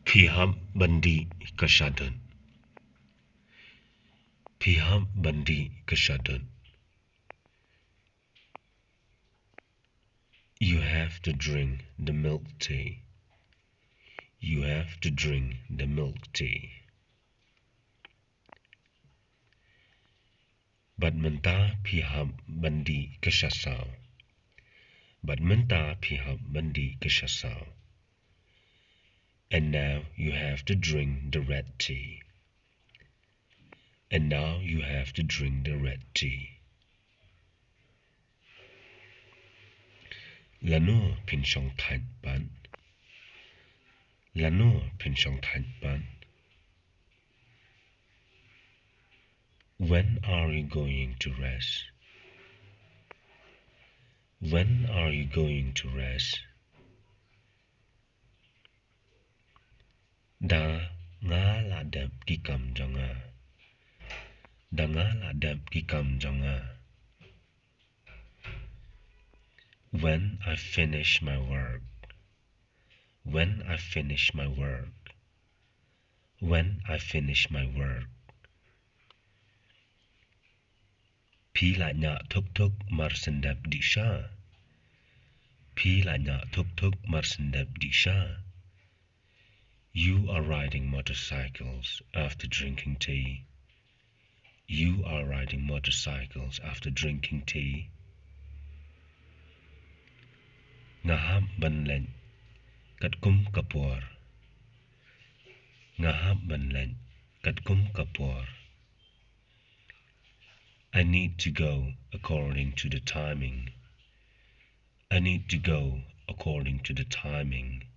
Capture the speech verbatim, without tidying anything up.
Phi hap ban dih ka shadot. Phi hap ban dih ka shadot. You have to drink the milk tea. You have to drink the milk tea. Bad mynta phi hap ban dih ka shasaw. Bad mynta phi hap ban dih ka shasaw. And now you have to drink the red tea. And now you have to drink the red tea. Lano phin shong thait pat? Lano phin shong thait pat? When are you going to rest? When are you going to rest? Da nga la dep ki kam jong nga. Da nga la dep ki kam jong nga. When I finish my work. When I finish my work. When I finish my work. Phi la ñiah thuk thuk mar shen dep dih sha. Phi la ñiah thuk thuk mar shen dep dih sha. You are riding motorcycles after drinking tea. You are riding motorcycles after drinking tea. Nga hap ban leit katkum ka por. Nga hap ban leit katkum ka por. I need to go according to the timing. I need to go according to the timing.